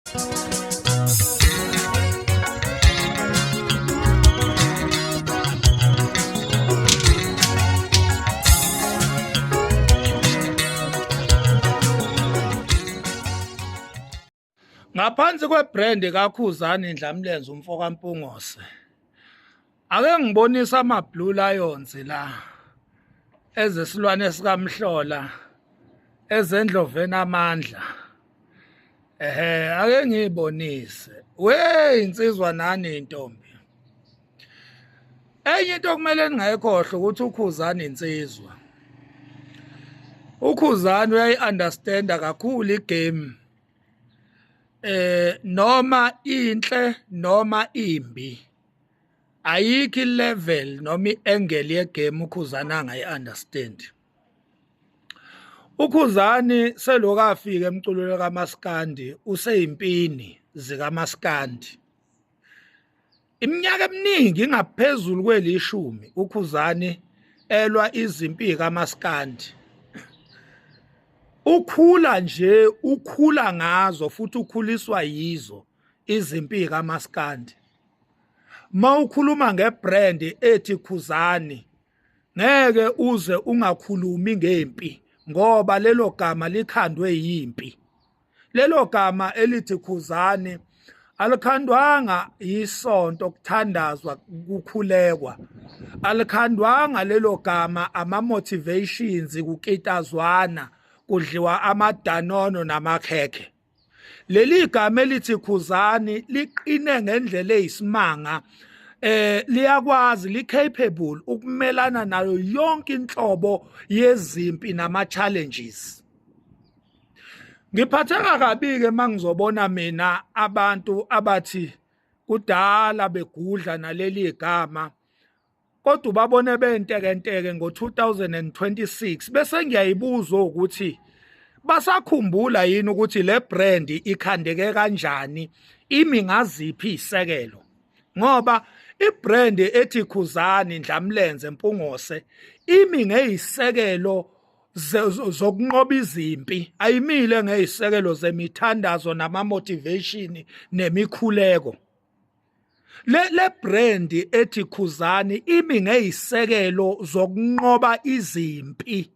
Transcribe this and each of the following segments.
Ngaphansi kwebrand kaKhuzani Ndlamlenze umfo kaMpungose. Ake ngibonise ama Blue Lions la ezesilwane sikamhlola ezendloveni amandla. Ehhe ake ngiyibonise. We insizwa nani intombi. Enye into okumele ningayikhohlwa ukuthi uKhuzani insizwa. UKhuzani uyayi-understanda kakhulu igame eh noma inhle noma imbi ayikho ilevel noma iangle yegame uKhuzani angayi-understand. UKhuzani selokhu afika emculweni kaMaskandi useyimpini zikaMaskandi. Iminyaka eminingi ingaphezulu kwelishumi uKhuzani elwa izimpi kaMaskandi. Ukhula nje ukhula ngazo futhi ukhuliswa yizo izimpi kaMaskandi. Mawukhuluma ngebrand ethi Khuzani ngeke uze ungakhulumi ngempi ngoba lelo gama likhandwe yimpi. Lelo gama elithi Khuzani alikhandwanga isonto kuthandazwa kukhulekwa alikhandwanga lelo gama ama motivations kukitazwana kudliwa amadanono namakhekhe leli gama elithi Khuzani liqine ngendlela eyisimanga eh liyakwazi li capable ukumelana nayo yonke inhlobo yezimpi nama challenges. Ngiphatheka kabi-ke uma ngizobona mina abantu abathi kudala begudla naleli gama kodwa ubabone bentekenteke ngo-2026 bese ngiyayibuza ukuthi basakhumbula yini ukuthi le brand ikhandeke kanjani imi ngaziphi isekelo ngoba ibrand ethi Khuzani Ndlamlenze Mpungose imi ngeyisekelo zokunqoba izimpi ayimile ngezisekelo zemithandazo nama motivation nemikhuleko le le brand ethi Khuzani imi ngezisekelo zokunqoba izimpi.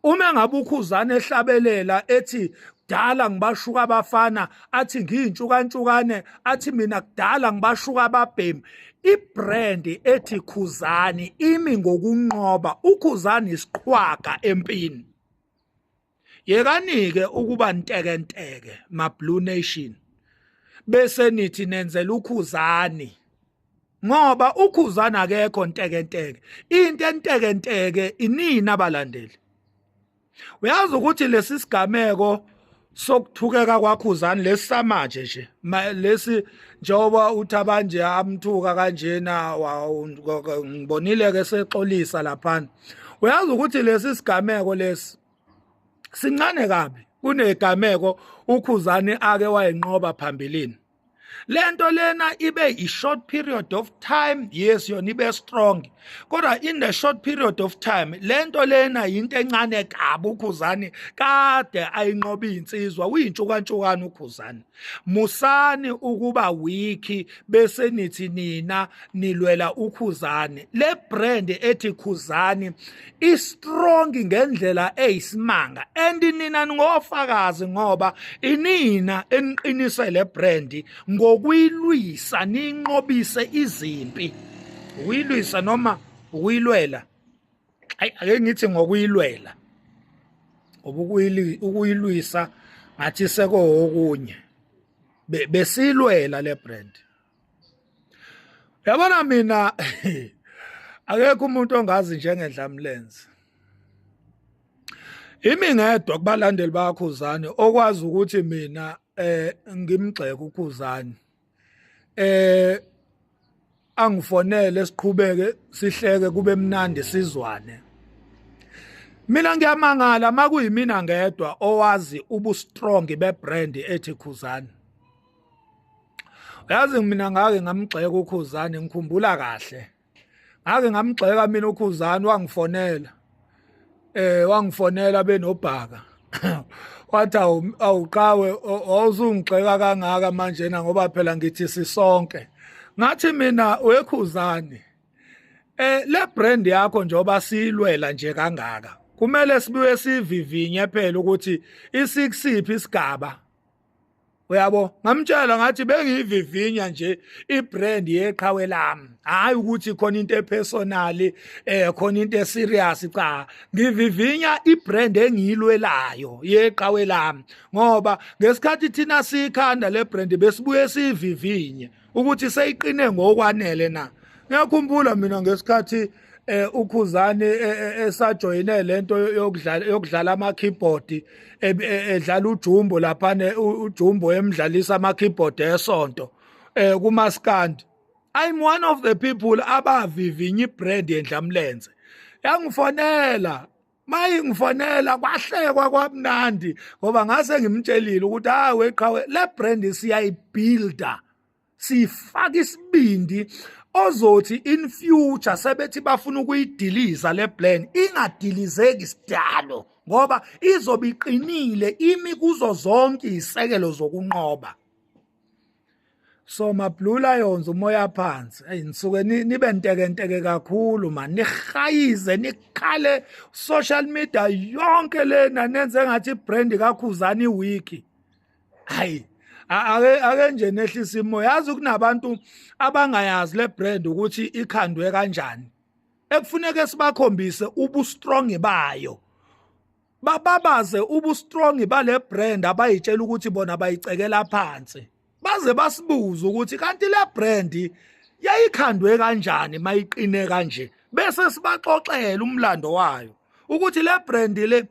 Uma ngabe uKhuzani ehlabelela ethi kudala ngibashuka abafana athi ngiyintshukantshukane athi mina kudala ngibashuka ababhemi ibrand ethi Khuzani imi ngokunqoba. UKhuzani isiqhwaga empini. Yekanike ukuba ntekenteke ma Blue Nation bese nithi nenzela uKhuzani ngoba uKhuzani akekho ntekenteke. Into entekenteke inini abalandeli. Uyazi ukuthi lesi sigameko sokuthukeka kwaKhuzani lesi samanje nje lesi njengoba uthi abanje amthuka kanjena ngibonile ke sexolisa laphana. Uyazi ukuthi lesi sigameko lesi sincane kabi kunegameko uKhuzani ake wayinqoba phambilini. Lento lena ibe i short period of time, yes yona ibe strong kodwa in the short period of time lento lena yinto encane kabi. UKhuzani kade ayinqoba insizwa, uyintshukantshukana uKhuzani. Musani ukuba weak bese nithi nina nilwela uKhuzani. Le brand ethi Khuzani i-strong ngendlela eyisimanga and nina ningofakazi ngoba inina eniqinise le brand ngokuyilwisa ninqobise izimpi. Ukuyilwisa noma ukuyilwela, ayi ake ngithi ngokuyilwela ngoba ukuyilwisa ngathi sekowokunye. Besilwela le brand. Yabona mina akekho umuntu ongazi njengendlamlenze. Imi ngedwa kubalandeli baKhuzani okwazi ukuthi mina ngimgxeke uKhuzani. Angifonele siqhubeke sihleke kube mnandi sizwane. Mina ngiyamangala makuyimina ngedwa owazi ubu strong be brand ethi Khuzani. Yazi mina ngake ngamgxeka uKhuzani ngikhumbula kahle. Ngake ngamgxeka mina uKhuzani wangifonela. Wangifonela benobhaka. Wathi awuqhawe awuzungigxeka kangaka manjena ngoba phela ngithi sisonke. Ngathi mina wekhuzani le brand yakho njengoba siyilwela nje kangaka kumele sibuye sivivinye phela ukuthi isikusiphi isigaba. Uyabo, ngamtshela ngathi bengiyivivinya nje ibrand yeqhawe lami, hayi ukuthi khona into epersonal, khona into eserious, cha, ngivivinya ibrand engiyilwelayo yeqhawe lami, ngoba ngesikhathi thina sikhanda le brand besibuye sivivinye ukuthi seyiqine ngokwanele na. Ngiyakhumbula mina ngesikhathi uKhuzani esajoyine lento yokudlala ama keyboard, edlala uJumbo lapha, uJumbo emdlalisa ama keyboard esonto kumaskandi. I'm one of the people abavivinya ibrand yendlamlenze. Yangifonela, mayi ngifonela kwahlekwa kwamnandi ngoba ngase ngimtshelile ukuthi hayi weqhawe, le brand siyayibuilda, sifaka isibindi ozothi in future sebethi bafuna ukuyidiliza le plan ingadilizeki sidalo, ngoba izobe iqinile imi kuzo zonke izisekelo zokunqoba. So ma Blue Lions, umoya phansi. Hey, nisuke nibe ntekenteke kakhulu man, nihayize nikhale social media yonke lena, nenze ngathi brand kaKhuzani wiki. Hayi, ake nje nehlisa imoya. Yazi kunabantu abangayazi le brand ukuthi ikhandwe kanjani, ekufuneke sibakhombise ubu strong bayo, bababaze ubu strong bale brand abayitshela ukuthi bona bayicekela phansi, baze basibuze ukuthi kanti le brand yayikhandwe kanjani mayiqine kanje, bese sibaxoxela umlando wayo ukuthi le brand le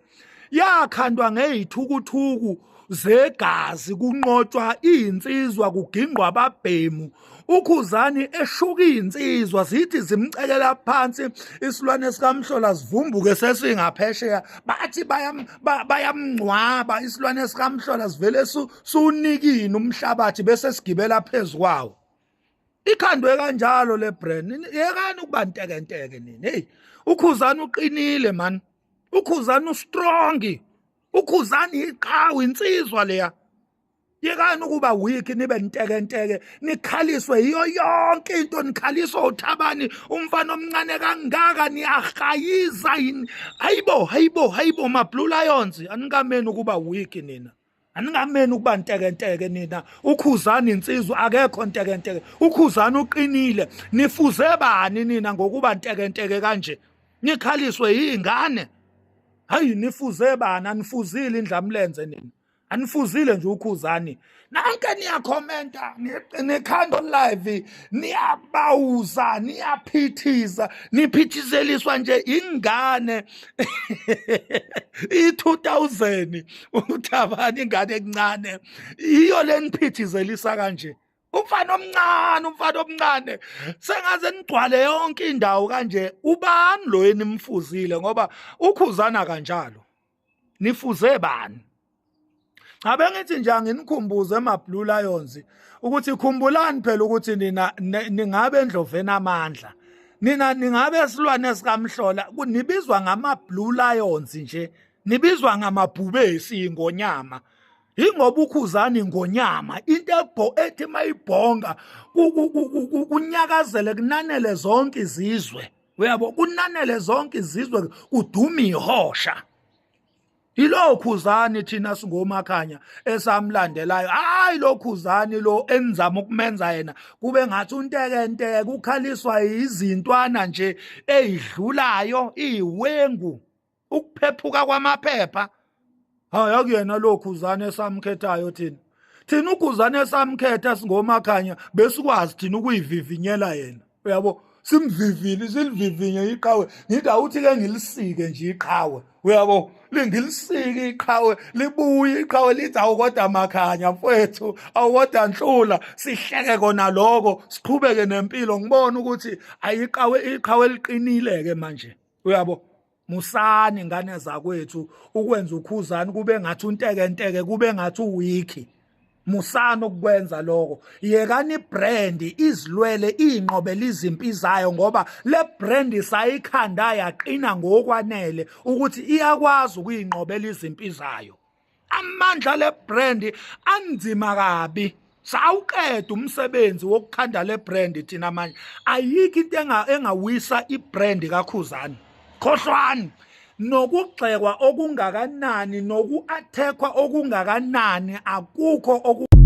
yakhandwa ngezithukuthuku zegazi, kunqotshwa izinsizwa, kugingqwa ababhemu, uKhuzani eshuka izinsizwa zithi zimcekela phansi, isilwane sikamhlola sivumbuke sesingaphesheya, bathi bayamngcwaba, isilwane sikamhlola sivele sunikini umhlabathi bese sigibela phezu kwawo. Ikhandwe kanjalo le brand. Yekani ukuba ntekenteke nini. Hey, uKhuzani uqinile man, uKhuzani ustrong, uKhuzani iqhawe, insizwa leya. Yekani ukuba weak, nibe ntekenteke, nikhaliswe yiyo yonke into, nikhaliswa uThabani umfana omncane kangaka, niyahayiza. Hayibo, hayibo, hayibo, ma Blue Lions, anikameni ukuba weak nina, aningameni ukuba ntekenteke nina. UKhuzani insizwa, akekho ntekenteke, uKhuzani uqinile. Nifuze bani nina ngokuba ntekenteke kanje, nikhaliswe yingane? Hayi, nifuze bani? Anifuzile indlamlenze nina, anifuzile nje uKhuzani. Nanke niyakhomenta, nikhando live, niyabawuza, niyaphithiza, niphithizeliswa nje ingane i2000 uThabani, ingane encane iyo leniphithizelisa kanje, umfana omncane, umfana omncane, sengaze nigcwale yonke indawo kanje. Ubani lo enimfuzile? Ngoba uKhuzana kanjalo, nifuze bani? Cha, bengithi nje anginikhumbuze ema Blue Lions ukuthi khumbulani phela ukuthi nina ningabe endloveni amandla, nina ningabe silwane sikamhlola, nibizwa ngama Blue Lions nje, nibizwa ngamabhubesi, ingonyama, ingoba uKhuzani ingonyama, into ebho ethi mayibhonga kunyakazele, kunanele zonke izizwe. Uyabo, kunanele zonke izizwe, kuduma ihosha. Ilo Khuzani thina singomakhanya esamlandelayo, hayi lo Khuzani lo enizama ukumenza yena kube ngathi untekenteke, ukhaliswa izintwana nje eyidlulayo, iwengu, ukuphephuka kwamaphepha. Hayi, akuyena lo Khuzani esamkhethayo thina. Thina uKhuzani esamkhetha singomakhanya besikwazi thina ukuyivivinyela yena. Uyabo, simvivile, silivivinye iqhawe. Ngithi awuthi ke ngilisike nje iqhawe, uyabo, lingilisike iqhawe, libuye iqhawe lithi awukodwa Makhanya mfowethu, awukodwa Nhlula, sihleke kona lokho, siqhubeke nempilo. Ngibona ukuthi ayiqhawe, iqhawe liqinile ke manje. Uyabo, musani ngane zakwethu ukwenza uKhuzani kube ngathi untekenteke, kube ngathi uwiki. Musani ukukwenza lokho. Yekani ibrand izilwele, inqobele izimpi zayo, ngoba le brand sayikhanda yaqina ngokwanele ukuthi iyakwazi ukuyinqobela izimpi zayo. Amandla le brand anzima kabi. Sawuqeda umsebenzi wokukhanda le brand thina manje. Ayikho into engawisa ibrand kaKhuzani. Khohlwani nokugxekwa okungakanani, noku-attackwa okungakanani, akukho oku.